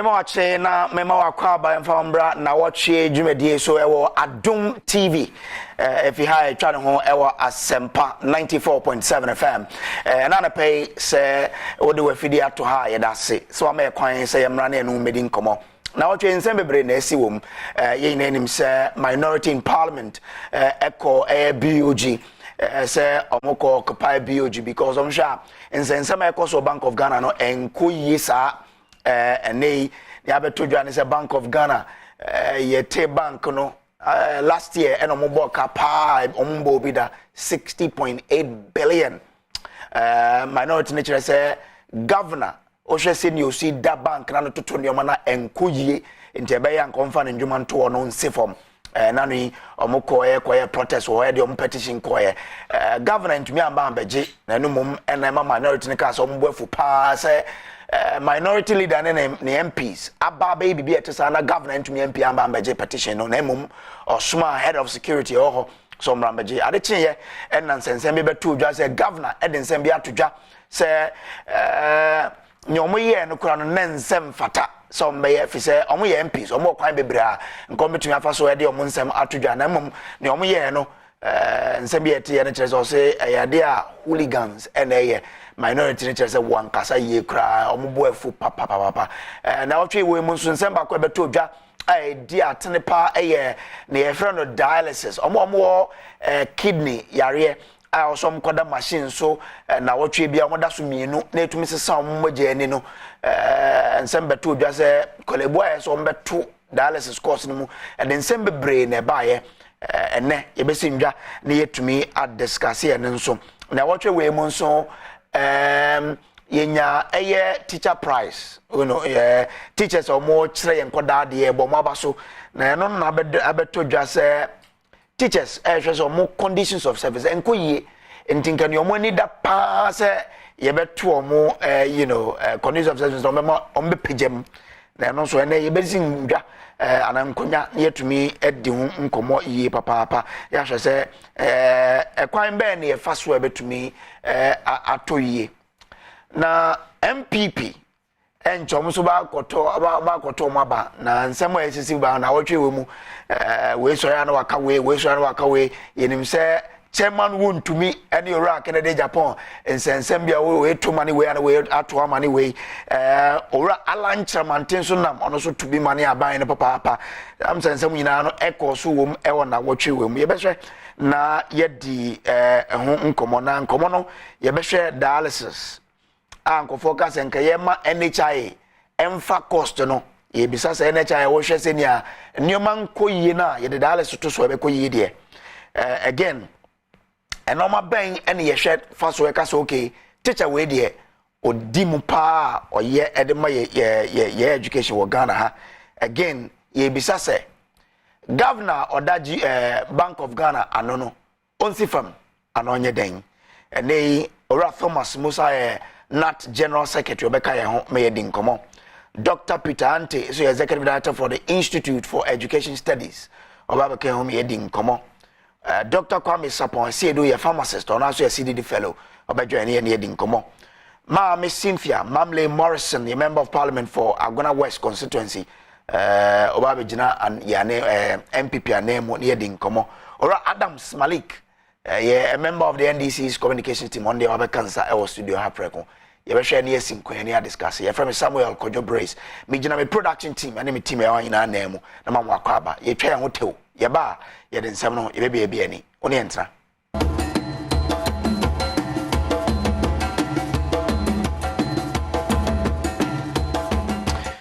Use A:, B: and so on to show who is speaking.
A: Mema wakye na mema wakɔ aba mfa mbra na wɔtwe dwumadie so ɛwɔ Adom TV. Ɛfi ha ɛtwa ne ho ɛwɔ Asɛmpa 94.7 FM. Ɛna anɔpɛ yi sɛ wode wafidie ato ha a, yɛda ase sɛ wama yɛ kwan sɛ yɛmmra ne ɛno mmɛdi nkɔmmɔ. Na wɔtwe nsɛm bebree na ɛsi wɔ mu. Yɛn nyinaa nim sɛ minority in parliament ɛkɔ ɛyɛ BOG sɛ ɔmo kɔ occupy BOG because ɔmo hwɛ a, nsɛnsɛm a ɛkɔ so Bank of Ghana no ɛnkɔ yie saa. Ɛnɛ yi deɛ abɛto dwa ne sɛ Bank of Ghana yɛte bank no last year ɛna ɔmo bɔ ka paa, ɔmo bɔ obi da 60.8 billion. Minority ne kyerɛ sɛ governor wohwɛ sɛ nea osi da bank na no toto nneɛma na ɛnkɔ yie, nti ɛbɛyɛ nkɔmfa ne ndwuma ntoɔ no nsi fam. Nano yi ɔmo kɔɛ kɔyɛ protest wɔ hɔ, yɛ deɛ ɔmo petition kɔɛ, governor ntumi amba ambɛgye na ɛno mom ɛna ɛma minority ne kaa sɛ ɔmo bɔ afu paa sɛ minority leader ne MPs aba abɛyɛ biribi a ɛte saa na governor ntumi MP amba ambɛgye petition no, na mmom ɔsoma head of security ɛwɔ hɔ so ɔmmra mbɛgye. Ade kyeeɛ ɛna nsɛnsɛm bi bɛto dwa sɛ governor ɛde nsɛm bi ato dwa sɛ nea ɔmo yɛɛ no koraa no ne nsɛm fata sɛ ɔmo bɛyɛ fi sɛ ɔmo yɛ MPs, ɔmo wɔ kwan bebree a nka ɔmo betumi afa so ɛde ɔmo nsɛm ato dwa, na mmom nea ɔmo yɛɛ no nsɛm bi a ɛte yɛ no kyerɛ sɛ ɔsɛ ɛyɛ adeɛ a hooligans ɛna ɛyɛ. Minority no kyerɛ sɛ wɔn ankasa yie koraa, ɔmo bo afu papapapa. Na ɔtwe wɔ mu nso, nsɛm baako a ɛbɛto dwa a ɛdi atene paa ɛyɛ nea yɛfrɛ no dialysis. Ɔmo wɔ kidney yareɛ a ɔsɔ ɔmo kɔda machine so na wɔtwe bi a ɔmo da so mmienu na etumi sesa ɔmo mogya ani no, nsɛm bɛto dwa sɛ Korle Bu ayɛ sɛ ɔmo bɛto dialysis course no mu. Ɛde nsɛm bebree na ɛbaayɛ. Ɛnɛ yɛbɛsi ndwa na yɛtumi adiscuss yɛn nso. Na wɔtwe wei mu nso, yɛnya ɛyɛ teacher price, teachers a wɔn kyerɛ yɛn nkɔdaa adeɛ bɔ wɔn aba so, na ɛno na abɛtɔ dwa sɛ teachers ɛrehwɛ sɛ wɔn conditions of service ɛnkɔ yie, nti nka nea wɔn ani da paa sɛ yɛbɛto wɔn ɛɛ you know ɛɛ conditions of service na wɔn bɛma wɔn bɛpagya mu. Na ɛno nso ɛnɛ yɛbɛsi ndwa anaa nkonnwa na yɛtumi ɛdi ho nkɔmɔ yie papaapa. Yɛahwɛ sɛ ɛkwan bɛɛ na yɛfa so a yɛbɛtumi atɔ yie. Na NPP ɛnkyɛn wɔn nso baakɔtɔ wɔn aba na nsɛm a esisi ba na awɔtwe wɔ mu, wei sɔrɔ ya na waka wei, wei sɔrɔ ya na waka wei. Yɛnim sɛ Chairman Wontumi ɛne Owura Kennedy Agyapong nsɛnsɛm bi a wei to ma ne wei ana wei ato ama ne wei, Owura Alan Kyerɛmanten nso nam ɔno nso to bi ma ne aban no papaapa. Am nsɛnsɛm nyinaa no ɛkɔ so wɔ mu ɛwɔ na wɔtwe wɔ mu. Yɛbɛhwɛ na yɛdi ɛho nkɔmɔ, na nkɔmɔ no yɛbɛhwɛ dialysis a nkɔfoɔ ka sɛ nka yɛma NHIA ɛmfa cost no. Yɛbisa sɛ NHIA wɔhwɛ sɛnea nneɛma nkɔ yie no a yɛde dialysis to so a ɛbɛkɔ yie deɛ. Again, ɛnɔɔma bɛn ɛna yɛhwɛ fa so ɛka sɛ okay, teacher wei deɛ ɔdi mu paa a ɔyɛ ɛde ma yɛ yɛ yɛ yɛ education wɔ Ghana ha? Again, yɛbisa sɛ governor ɔda G Bank of Ghana ano no ɔnsi fam ana ɔnyɛ dɛn? Ɛnɛ yi Owura Thomas Musa yɛ GNAT general secretary, ɔbɛka yɛn ho ma yɛdi nkɔmɔ. Dr Peter Ante so yɛ executive director for the Institute for Education Studies, ɔba bɛka yɛn ho ma yɛdi nkɔmɔ. Dr Kwame Sapon Siedu yɛ pharmacist, ɔno nso yɛ CDD fellow, ɔbɛdwa ɛne yɛn yɛdi nkɔmɔ. Maame Cynthia Mamle Morrison yɛ member of parliament for Agona West constituency, ɔba abɛgyina yɛane NPP anan mu ne yɛdi nkɔmɔ. Owura Adams Malik yɛ a member of the NDC's communication team, ɔno deɛ wabɛka nsa ɛwɔ studio ha prɛko. Yɛbɛhwɛ ne yɛsi nkonnwa ne adiscuss. Yɛfrɛ me Samuel Kɔdwo Brace, megyina me production team ɛne me team ɛwɔ nyinaa nan mu na ma mo akɔ aba. Yɛtwa yɛn ho tew, yɛba a yɛde nsɛm no yɛbɛbiabia ani wo ne yɛntena.